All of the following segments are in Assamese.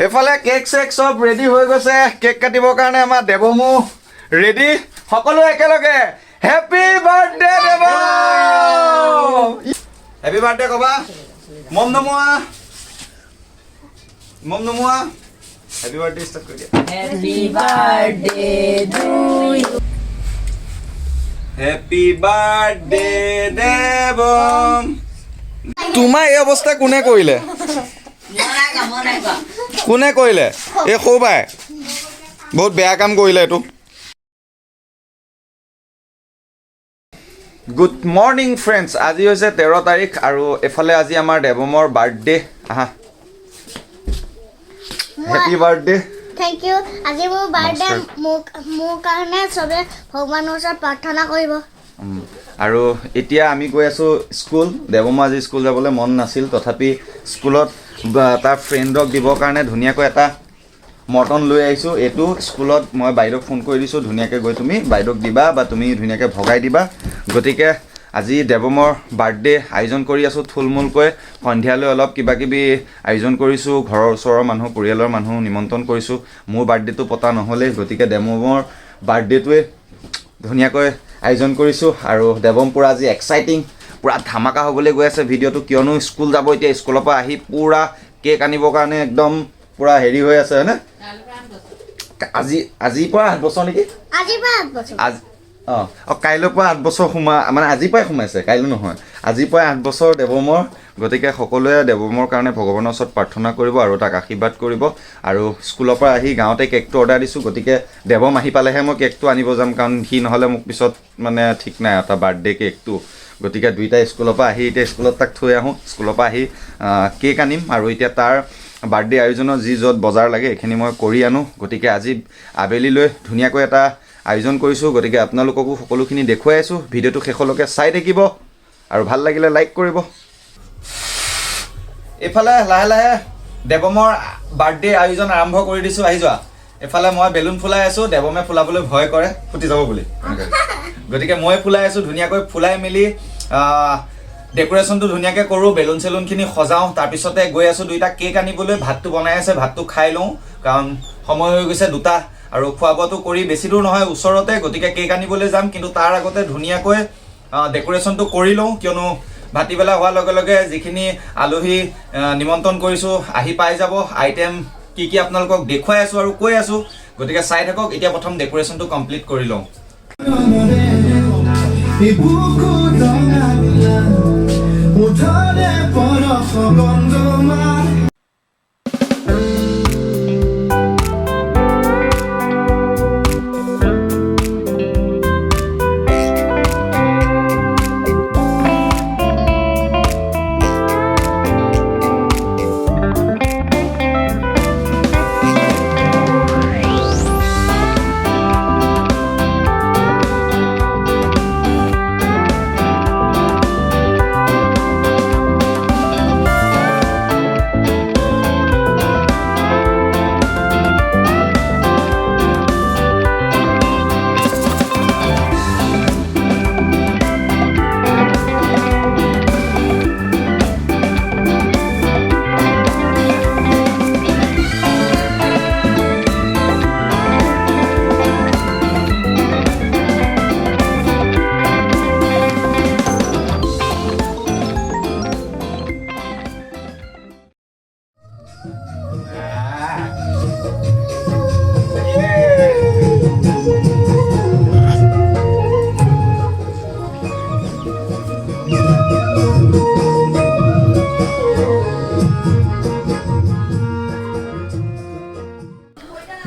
এইফালে কেক চেক চব ৰেডি হৈ গৈছে। কেক কাটিবৰ কাৰণে আমাৰ দেৱমো ৰেডি। সকলোৱে একেলগে হেপী বাৰ্থডে দেৱম, হেপী বাৰ্থডে কবা। মম নমোৱা, মম নমোৱা, হেপী বাৰ্থডে ষ্টাৰ্ট কৰি দিয়া। Happy birthday to you. Happy birthday Devam. তোমাৰ এই অৱস্থা কোনে কৰিলে? কোনে কৰিলে? এই সৌবাই বহুত বেয়া কাম কৰিলে এইটো। গুড মৰ্ণিং ফ্ৰেণ্ডছ, আজি হৈছে 13 তাৰিখ আৰু এইফালে আজি আমাৰ দেৱমৰ বাৰ্থডে। আহা, happy birthday. Thank U. আজি মোৰ বাৰ্থডে। নমস্কাৰ। মোক মোৰ কাৰণে চবে ভগৱানৰ ওচৰত প্ৰাৰ্থনা কৰিব। আৰু এতিয়া আমি গৈ আছোঁ স্কুল। দেৱমৰ আজি স্কুল যাবলৈ মন নাছিল, তথাপি স্কুলত বা তাৰ ফ্ৰেণ্ডক দিবৰ কাৰণে ধুনীয়াকৈ এটা মটন লৈ আহিছোঁ। এইটো স্কুলত মই বাইদেউক ফোন কৰি দিছোঁ, ধুনীয়াকৈ গৈ তুমি বাইদেউক দিবা বা তুমি ধুনীয়াকৈ ভগাই দিবা। গতিকে আজি দেৱমৰ বাৰ্থডে আয়োজন কৰি আছোঁ থুলমূলকৈ। সন্ধিয়ালৈ অলপ কিবা কিবি আয়োজন কৰিছোঁ, ঘৰৰ ওচৰৰ মানুহ, পৰিয়ালৰ মানুহ নিমন্ত্ৰণ কৰিছোঁ। মোৰ বাৰ্থডেটো পতা নহ'লেই, গতিকে দেৱমৰ বাৰ্থডেটোৱে ধুনীয়াকৈ আয়োজন কৰিছোঁ। আৰু দেৱম পূৰা আজি এক্সাইটিং, পূৰা ধামাকা হ'বলৈ গৈ আছে ভিডিঅ'টো, কিয়নো স্কুল যাব এতিয়া। স্কুলৰ পৰা আহি পূৰা কেক আনিবৰ কাৰণে একদম পূৰা হেৰি হৈ আছে, হয়নে? আজিৰ পৰা 8 বছৰ নেকি? আজিৰ পৰা 8 বছৰ। আজি অঁ অঁ কাইলৈৰ পৰা 8 বছৰ সোমা, মানে আজিৰ পৰাই সোমাইছে, কাইলৈ নহয়, আজিৰ পৰাই 8 বছৰ দেৱমৰ। গতিকে সকলোৱে দেৱমৰ কাৰণে ভগৱানৰ ওচৰত প্ৰাৰ্থনা কৰিব আৰু তাক আশীৰ্বাদ কৰিব। আৰু স্কুলৰ পৰা আহি গাঁৱতে কেকটো অৰ্ডাৰ দিছোঁ, গতিকে দেৱম আহি পালেহে মই কেকটো আনিব যাম, কাৰণ সি নহ'লে মোক পিছত মানে ঠিক নাই এটা বাৰ্থডে কেকটো। গতিকে দুইটাই স্কুলৰ পৰা আহি এতিয়া স্কুলত তাক থৈ আহোঁ। স্কুলৰ পৰা আহি কেক আনিম আৰু এতিয়া তাৰ বাৰ্থডে আয়োজনৰ যি য'ত বজাৰ লাগে এইখিনি মই কৰি আনো। গতিকে আজি আবেলিলৈ ধুনীয়াকৈ এটা আয়োজন কৰিছোঁ, গতিকে আপোনালোককো সকলোখিনি দেখুৱাই আছোঁ। ভিডিঅ'টো শেষলৈকে চাই থাকিব আৰু ভাল লাগিলে লাইক কৰিব। এইফালে লাহে লাহে দেৱমৰ বাৰ্থডে আয়োজন আৰম্ভ কৰি দিছোঁ। আহি যোৱা। এইফালে মই বেলুন ফুলাই আছোঁ, দেৱমে ফুলাবলৈ ভয় কৰে, ফুটি যাব বুলি। গতিকে মই ফুলাই আছোঁ ধুনীয়াকৈ, ফুলাই মেলি ডেক'ৰেশ্যনটো ধুনীয়াকৈ কৰোঁ, বেলুন চেলুনখিনি সজাওঁ। তাৰপিছতে গৈ আছোঁ দুইটা কেক আনিবলৈ। ভাতটো বনাই আছে, ভাতটো খাই লওঁ, কাৰণ সময় হৈ গৈছে 2টা। আৰু খোৱা বোৱাটো কৰি বেছি দূৰ নহয়, ওচৰতে, গতিকে কেক আনিবলৈ যাম। কিন্তু তাৰ আগতে ধুনীয়াকৈ ডেক'ৰেশ্যনটো কৰি লওঁ, কিয়নো ভাটিবেলা হোৱাৰ লগে লগে যিখিনি আলহী নিমন্ত্ৰণ কৰিছোঁ আহি পাই যাব। আইটেম কি কি আপোনালোকক দেখুৱাই আছোঁ আৰু কৈ আছোঁ, গতিকে চাই থাকক। এতিয়া প্ৰথম ডেক'ৰেশ্যনটো কমপ্লিট কৰি লওঁ। এই বুকু ৰঙা নীলা ওঠৰে পৰশ গন্ধমাৰ।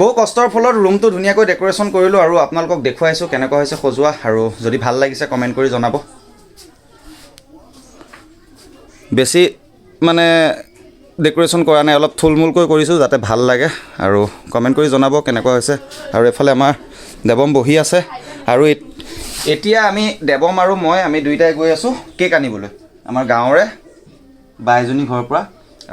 বহু কষ্টৰ ফলত ৰুমটো ধুনীয়াকৈ ডেক'ৰেশ্যন কৰিলোঁ আৰু আপোনালোকক দেখুৱাইছোঁ কেনেকুৱা হৈছে সজোৱা। আৰু যদি ভাল লাগিছে কমেণ্ট কৰি জনাব। বেছি মানে ডেক'ৰেশ্যন কৰা নাই, অলপ থুলমূলকৈ কৰিছোঁ যাতে ভাল লাগে। আৰু কমেণ্ট কৰি জনাব কেনেকুৱা হৈছে। আৰু এইফালে আমাৰ দেৱম বহি আছে আৰু এতিয়া আমি দেৱম আৰু মই আমি দুইটাই গৈ আছোঁ কেক আনিবলৈ আমাৰ গাঁৱৰে বা এজনী ঘৰৰ পৰা।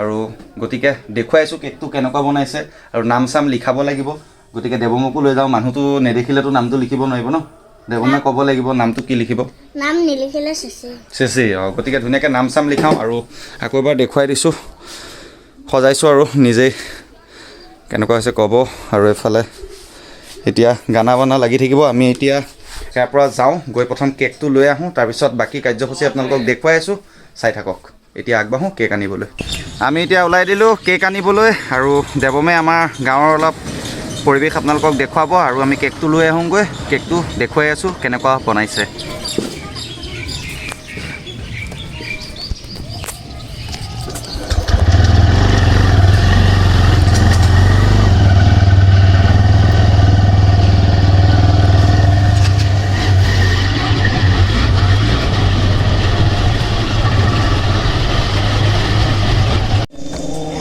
আৰু গতিকে দেখুৱাইছোঁ কেকটো কেনেকুৱা বনাইছে আৰু নাম চাম লিখাব লাগিব। গতিকে দেৱমকো লৈ যাওঁ, মানুহটো নেদেখিলেতো নামটো লিখিব নোৱাৰিব ন। দেৱমে ক'ব লাগিব নামটো কি লিখিব। নাম নিলিখিলে চেচে। চেচেই। অঁ, গতিকে ধুনীয়াকৈ নাম চাম লিখাওঁ আৰু আকৌ এবাৰ দেখুৱাই দিছোঁ, সজাইছোঁ আৰু নিজেই। কেনেকুৱা হৈছে ক'ব। আৰু এইফালে এতিয়া গানা বানা লাগি থাকিব। আমি এতিয়া ইয়াৰ পৰা যাওঁ, গৈ প্ৰথম কেকটো লৈ আহোঁ, তাৰপিছত বাকী কাৰ্যসূচী আপোনালোকক দেখুৱাই আছোঁ, চাই থাকক। এতিয়া আগবাঢ়োঁ কেক আনিবলৈ। আমি এতিয়া ওলাই দিলোঁ কেক আনিবলৈ আৰু দেৱমে আমাৰ গাঁৱৰ অলপ পৰিৱেশ আপোনালোকক দেখুৱাব আৰু আমি কেকটো লৈ আহোঁগৈ। কেকটো দেখুৱাই আছোঁ কেনেকুৱা বনাইছে।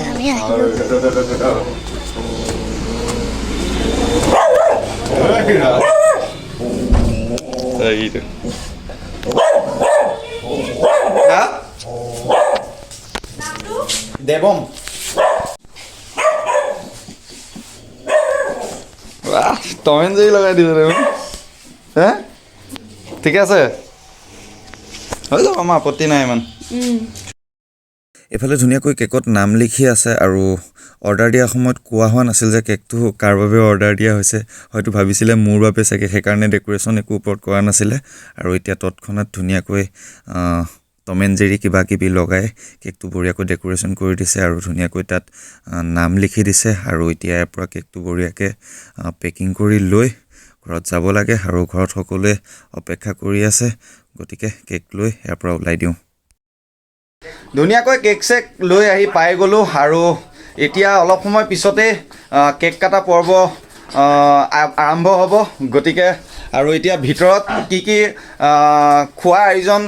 আমি আহিলোঁ। এইটো হা দেৱম। বাহ, টম এণ্ড জেৰি লগাই দিছে দেখোন। হে, ঠিকে আছে, হৈ যাব, আমাৰ আপত্তি নাই ইমান। এইফালে ধুনীয়াকৈ কেকত নাম লিখি আছে আৰু অৰ্ডাৰ দিয়াৰ সময়ত কোৱা হোৱা নাছিল যে কেকটো কাৰ বাবে অৰ্ডাৰ দিয়া হৈছে। হয়তো ভাবিছিলে মোৰ বাবে চাগে, সেইকাৰণে ডেক'ৰেশ্যন একো ওপৰত কৰা নাছিলে। আৰু এতিয়া তৎক্ষণাত ধুনীয়াকৈ টম এণ্ড জেৰি কিবা কিবি লগাই কেকটো বঢ়িয়াকৈ ডেক'ৰেশ্যন কৰি দিছে আৰু ধুনীয়াকৈ তাত নাম লিখি দিছে। আৰু এতিয়া ইয়াৰ পৰা কেকটো বঢ়িয়াকৈ পেকিং কৰি লৈ ঘৰত যাব লাগে আৰু ঘৰত সকলোৱে অপেক্ষা কৰি আছে। গতিকে কেক লৈ ইয়াৰ পৰা ওলাই দিওঁ। ধুনীয়াকৈ কেক চেক লৈ আহি পাই গ'লোঁ আৰু এতিয়া অলপ সময় পিছতে কেক কটা পৰ্ব আৰম্ভ হ'ব। গতিকে আৰু এতিয়া ভিতৰত কি কি খোৱা আয়োজন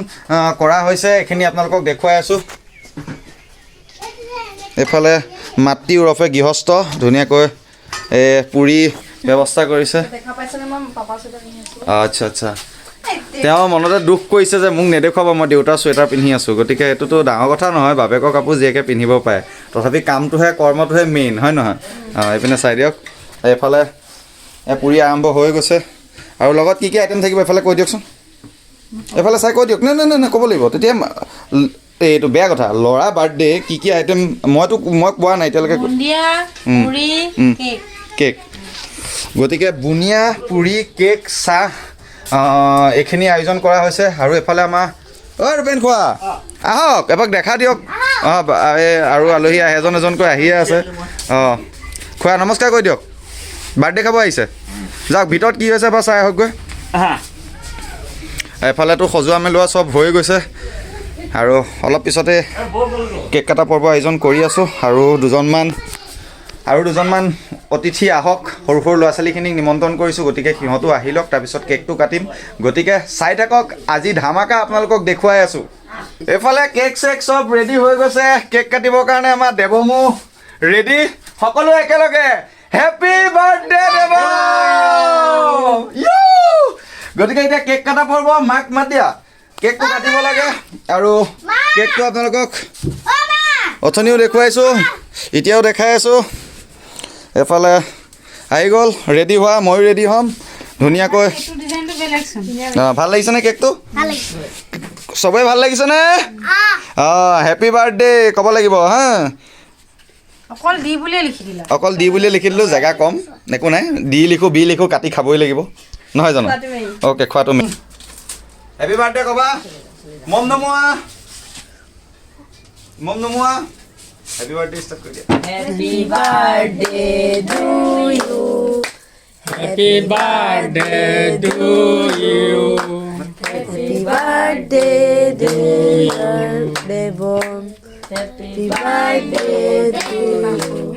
কৰা হৈছে এইখিনি আপোনালোকক দেখুৱাই আছোঁ। এইফালে মাতৃ ওৰফে গৃহস্থ ধুনীয়াকৈ পুৰি ব্যৱস্থা কৰিছে। দেখা পাইছেনে, মই পাপা চুৱেটাৰ পিন্ধি আছোঁ। আচ্ছা আচ্ছা, তেওঁ মনতে দুখ কৰিছে যে মোক নেদেখুৱাব, মই দেউতাৰ চুৱেটাৰ পিন্ধি আছোঁ। গতিকে এইটোতো ডাঙৰ কথা নহয়, বাপেকৰ কাপোৰ জীয়েকে পিন্ধিব পাৰে, তথাপি কামটোহে, কৰ্মটোহে মেইন, হয় নহয়? অঁ, এইপিনে চাই দিয়ক, এইফালে পুৰি আৰম্ভ হৈ গৈছে। আৰু লগত কি কি আইটেম থাকিব এইফালে কৈ দিয়কচোন, এইফালে চাই কৈ দিয়ক। নাই নাই নাই, ক'ব লাগিব তেতিয়া। এইটো বেয়া কথা, ল'ৰা বাৰ্থডে কি কি আইটেম মই কোৱা নাই এতিয়ালৈকে। বুন্দিয়া, পুৰি, কেক। কেক। গতিকে বুনিয়া, পুৰি, কেক, চাহ এইখিনি আয়োজন কৰা হৈছে। আৰু এইফালে আমাৰ অ' ৰূপেন খোৱা, আহক এপাক দেখা দিয়ক। অঁ, আৰু আলহী এজন এজনকৈ আহিয়ে আছে। অঁ খোৱা, নমস্কাৰ কৈ দিয়ক, বাৰ্থডে খাব আহিছে। যাওক, ভিতৰত কি হৈছে এবাৰ চাই আহকগৈ। এইফালেতো সজোৱা মেলোৱা চব হৈ গৈছে আৰু অলপ পিছতে কেক কটা পৰ্ব আয়োজন কৰি আছোঁ। আৰু দুজনমান অতিথি আহক, সৰু সৰু ল'ৰা ছোৱালীখিনিক নিমন্ত্ৰণ কৰিছোঁ, গতিকে সিহঁতো আহি লওক, তাৰপিছত কেকটো কাটিম। গতিকে চাই থাকক, আজি ধামাকা আপোনালোকক দেখুৱাই আছোঁ। এইফালে কেক চেক চব ৰেডি হৈ গৈছে, কেক কাটিবৰ কাৰণে আমাৰ দেৱমো ৰেডি। সকলোৱে একেলগে হেপী বাৰ্থডে দেৱ। গতিকে এতিয়া কেক কটা পৰ্ব, মাক মাত দিয়া, কেকটো কাটিব লাগে। আৰু কেকটো আপোনালোকক অথনিও দেখুৱাইছোঁ, এতিয়াও দেখাই আছোঁ। এফালে আহি গ'ল ৰেডি হোৱা, ময়ো ৰেডি হ'ম ধুনীয়াকৈ। ডিজাইনটো বেলেগচোন। অঁ, ভাল লাগিছেনে কেকটো? ভাল লাগিছে। চবেই ভাল লাগিছেনে? অঁ, হেপী বাৰ্থডে ক'ব লাগিব হা। অকল দি বুলিয়ে লিখি দিলা? অকল দি বুলিয়ে লিখি দিলোঁ, জেগা কম, একো নাই, ডি লিখোঁ বি লিখোঁ, কাটি খাবই লাগিব নহয় জানো? অ'কে, খোৱাটো মেইন। হেপী বাৰ্থডে ক'বা, মম নমোৱা, মম নমোৱা, হেপী বাৰ্থডে ষ্টাৰ্ট কৰি দিয়া। Happy birthday to you. Happy birthday to you. Happy birthday dear Devam. Happy birthday to you.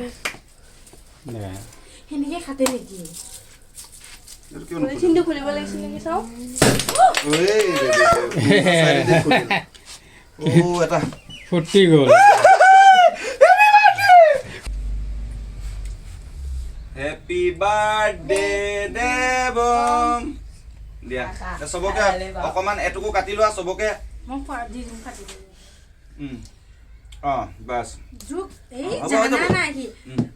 সেনেকে খাতে নেকি? পলিথিনটো খুলিব লাগিছিল নেকি চাওঁ। অ' এটা ফুটি গ'ল। Happy birthday Devam. দিয়া চবকে অকণমান এটুকু কাটি লোৱা চবকে। মই খোৱা দি দিম, কাটি দিম। অঁ, বাছ। জোক এই হ'ব, জানা হ'ব। নাই সি।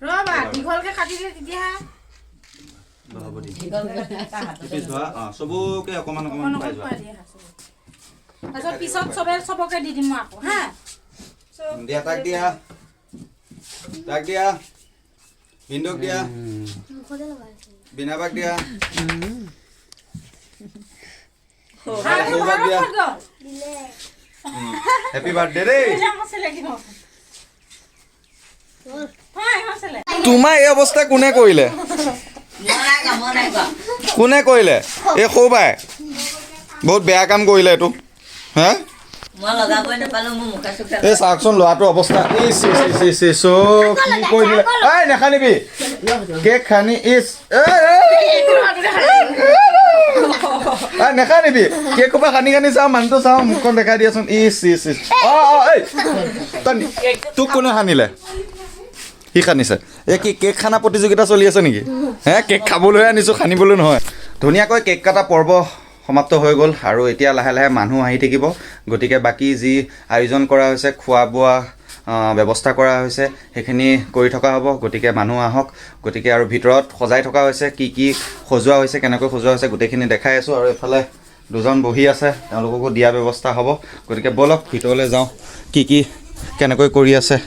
ৰ'বা, দীঘলকে কাটি দিলে তেতিয়া হ'ব দি এপিচ ধোৱা। অঁ, চবকে অকণমান অকণমান অকণ খুৱাই অকণ যোৱা। খুৱাই দিয়া। তাৰপিছত পিছত চবে চবকে দি দিম মই আকৌ হা। দিয়া, তাক দিয়া, তাক দিয়া। ভিনদেউক দিয়া, বিনাবাক দিয়া, সৌবাক দিয়া। হেপী বাৰ্থডে দেই। তোমাৰ এই অৱস্থা কোনে কৰিলে? কোনে কৰিলে? এই সৌবাই বহুত বেয়া কাম কৰিলে এইটো। হা, এই চাওকচোন ল'ৰাটোৰ অৱস্থা। ইচ ইচ ইচ ইচ ইচ, অ' কি কৰি দিলে। এই নাখানিবি কেক খানি। ইচ, এই নাখানিবি কেক সোপা। খানি খানি চাওঁ, মানুহটো চাওঁ, মুখখন দেখাই দিয়াচোন। ইচ ইচ ইচ, অঁ অঁ, এই তই তোক কোনে সানিলে? সি সানিছে। এই কি কেক খানা প্ৰতিযোগিতা চলি আছে নেকি? হে, কেক খাবলৈ আনিছোঁ, সানিবলৈ নহয়। ধুনীয়াকৈ কেক কটা পৰ্ব সমাপ্ত হৈ গ'ল আৰু এতিয়া লাহে লাহে মানুহ আহি থাকিব। গতিকে বাকী যি আয়োজন কৰা হৈছে, খোৱা বোৱা ব্যৱস্থা কৰা হৈছে, সেইখিনি কৰি থকা হ'ব। গতিকে মানুহ আহক। গতিকে আৰু ভিতৰত সজাই থকা হৈছে, কি কি সজোৱা হৈছে, কেনেকৈ সজোৱা হৈছে, গোটেইখিনি দেখাই আছোঁ। আৰু এইফালে দুজন বহি আছে, তেওঁলোককো দিয়া ব্যৱস্থা হ'ব। গতিকে ব'লক ভিতৰলৈ যাওঁ, কি কি কেনেকৈ কৰি আছে,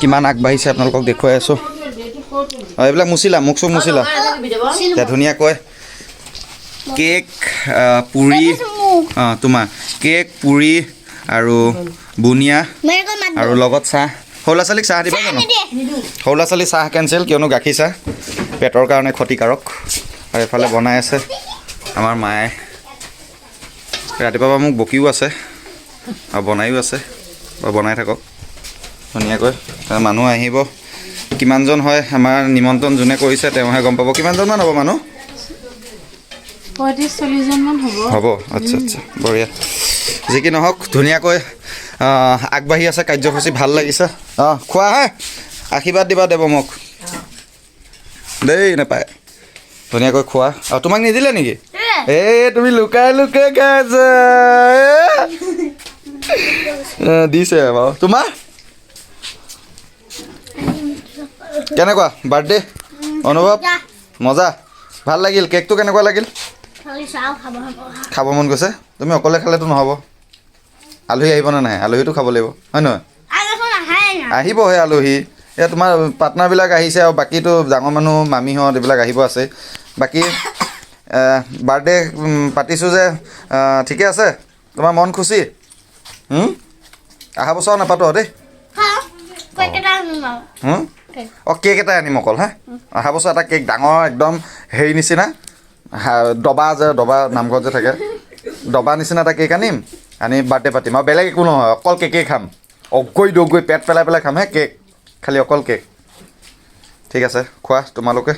কিমান আগবাঢ়িছে আপোনালোকক দেখুৱাই আছোঁ। অঁ, এইবিলাক মুচিলা, মুখ চুখ মুচিলা? এতিয়া ধুনীয়াকৈ কেক, পুৰি, অঁ, তোমাৰ কেক, পুৰি আৰু বুনিয়া আৰু লগত চাহ। সৰু ল'ৰা ছোৱালীক চাহ দিবা জানো? সৰু ল'ৰা ছোৱালী চাহ কেঞ্চেল, কিয়নো গাখীৰ চাহ পেটৰ কাৰণে ক্ষতিকাৰক। আৰু এইফালে বনাই আছে আমাৰ মায়ে। ৰাতিপুৱাৰ পৰা মোক বকিও আছে আৰু বনায়ো আছে। বাৰু, বনাই থাকক ধুনীয়াকৈ। মানুহ আহিব, কিমানজন হয় আমাৰ নিমন্ত্ৰণ যোনে কৰিছে তেওঁহে গম পাব। কিমানজনমান হ'ব মানুহ? 35-40জনমান হ'ব। হ'ব, আচ্ছা আচ্ছা, বঢ়িয়া। যি কি নহওক, ধুনীয়াকৈ আগবাঢ়ি আছে কাৰ্যসূচী, ভাল লাগিছে। অঁ, খোৱা হে, আশীৰ্বাদ দিবা দেৱ মোক দেই। নাপায়, ধুনীয়াকৈ খোৱা। আৰু তোমাক নিদিলে নেকি? এই তুমি লুকাই লুকাই খাইছা। দিছে বাৰু। তোমাৰ কেনেকুৱা বাৰ্থডে অনুভৱ? মজা, ভাল লাগিল। কেকটো কেনেকুৱা লাগিল? খাব মন গৈছে। তুমি অকলে খালেতো নহ'ব, আলহী আহিব নে নাই? আলহীটো খাব লাগিব, হয় নহয়? আহিব সেই আলহী। এতিয়া তোমাৰ পাৰ্টনাৰবিলাক আহিছে আৰু বাকীটো ডাঙৰ মানুহ, মামীহঁত এইবিলাক আহিব আছে। বাকী বাৰ্থডে পাতিছোঁ যে, ঠিকে আছে, তোমাৰ মন খুচি? অহা বছৰ নাপাতো দেই। অঁ, কেক এটাই আনিম অকল। হা, অহা বছৰ এটা কেক ডাঙৰ একদম হেৰি নিচিনা, দবা যে, দবা নামঘৰত যে থাকে, দবা নিচিনা এটা কেক আনিম, আনি বাৰ্থডে পাতিম। আৰু বেলেগ একো নহয়, অকল কেকেই খাম। অগৈ দগৈ পেট পেলাই পেলাই খাম। হে, কেক খালি, অকল কেক। ঠিক আছে, খোৱা তোমালোকে।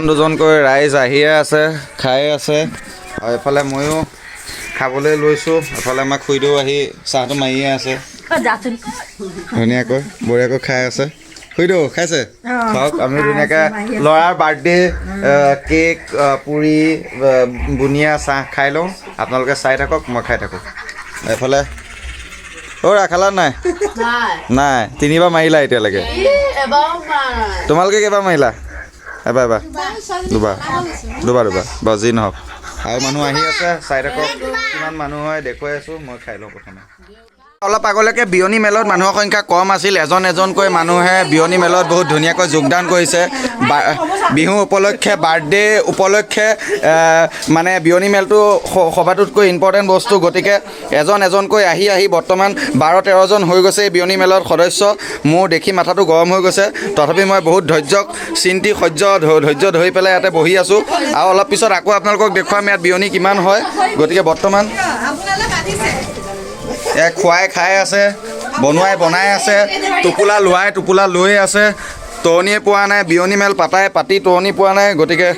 দুজনকৈ ৰাইজ আহিয়ে আছে, খায়ে আছে আৰু এফালে ময়ো খাবলৈ লৈছোঁ। এফালে আমাৰ খুৰীদেউ আহি চাহটো মাৰিয়ে আছে, ধুনীয়াকৈ বঢ়িয়াকৈ খাই আছে। খুৰীদেউ খাইছে? চাওক, আমি ধুনীয়াকৈ ল'ৰাৰ বাৰ্থডে কেক, পুৰি, বুনিয়া, চাহ খাই লওঁ। আপোনালোকে চাই থাকক, মই খাই থাকোঁ। এইফালে অ' খালা নাই? নাই, তিনিবাৰ মাৰিলা এতিয়ালৈকে। তোমালোকে কেইবাৰ মাৰিলা? এবাৰ, এবাৰ, দুবাৰ, দুবাৰ, দুবাৰ। বাৰু যি নহওক, আৰু মানুহ আহি আছে, চাই থাকক কিমান মানুহ হয়, দেখুৱাই আছোঁ। মই খাই লওঁ প্ৰথমে। অলপ আগলৈকে বিয়নী মেলত মানুহৰ সংখ্যা কম আছিল। এজন এজনকৈ মানুহে বিয়নী মেলত বহুত ধুনীয়াকৈ যোগদান কৰিছে। বিহু উপলক্ষে, বাৰ্থডে উপলক্ষে মানে বিয়নী মেলটো সবাতোতকৈ ইম্পৰ্টেণ্ট বস্তু। গতিকে এজন এজনকৈ আহি আহি বৰ্তমান 12-13জন হৈ গৈছে এই বিয়নী মেলত সদস্য। মোৰ দেখি মাথাটো গৰম হৈ গৈছে, তথাপি মই বহুত ধৈৰ্য চিন্তি সহ্য ধৈৰ্য ধৰি পেলাই ইয়াতে বহি আছোঁ। আৰু অলপ পিছত আকৌ আপোনালোকক দেখুৱাম ইয়াত বিয়নী কিমান হয়। গতিকে বৰ্তমান এয়া খুৱাই খাই আছে, বনোৱাই বনাই আছে, টোপোলা লোৱাই টোপোলা লৈ আছে। তৰণিয়ে পোৱা নাই, বিয়নী মেল পাতাই পাতি তৰণি পোৱা নাই। গতিকে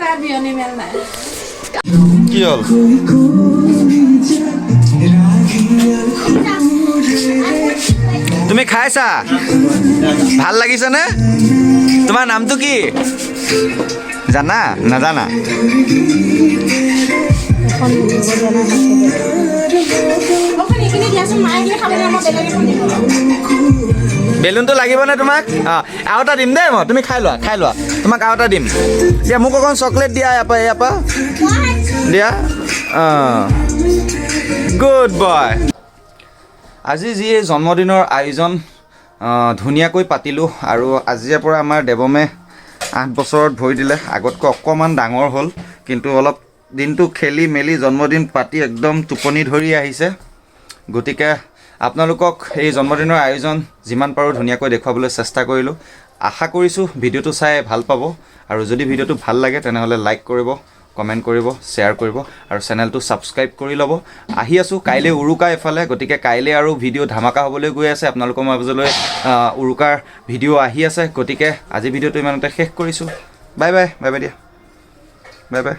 কি হ'ল? খাইছা? ভাল লাগিছেনে? তোমাৰ নামটো কি জানা? নাজানা? অকণ এইখিনি দিয়াচোন, মায়ে এইখিনি খাবলৈ, মই বেলেগ এখন দিম। বেলুনটো লাগিবনে তোমাক? অঁ, আৰু এটা দিম দেই মই। তুমি খাই লোৱা, খাই লোৱা। তোমাক আৰু এটা দিম দিয়া। মোক অকণ চকলেট দিয়া ইয়াৰ পৰা, ইয়াৰ পৰা দিয়া। অঁ, গুড বয়। আজি যি এই জন্মদিনৰ আয়োজন ধুনীয়াকৈ পাতিলোঁ আৰু আজিৰে পৰা আমাৰ দেৱমে 8 বছৰত ভৰি দিলে। আগতকৈ অকণমান ডাঙৰ হ'ল, কিন্তু অলপ দিনটো খেলি মেলি জন্মদিন পাতি একদম টোপনি ধৰি আহিছে। গতিকে আপোনালোকক এই জন্মদিনৰ আয়োজন যিমান পাৰোঁ ধুনীয়াকৈ দেখুৱাবলৈ চেষ্টা কৰিলোঁ। আশা কৰিছোঁ ভিডিঅ'টো চাই ভাল পাব আৰু যদি ভিডিঅ'টো ভাল লাগে, তেনেহ'লে লাইক কৰিব, কমেণ্ট কৰিব, শ্বেয়াৰ কৰিব আৰু চেনেলটো ছাবস্ক্ৰাইব কৰি ল'ব। আহি আছোঁ কাইলৈ উৰুকা এফালে, গতিকে কাইলৈ আৰু ভিডিঅ' ধামাকা হ'বলৈ গৈ আছে। আপোনালোকৰ মাজলৈ উৰুকাৰ ভিডিঅ' আহি আছে। গতিকে আজি ভিডিঅ'টো ইমানতে শেষ কৰিছোঁ। বাই বাই, বাই বাই দিয়া, বাই বাই।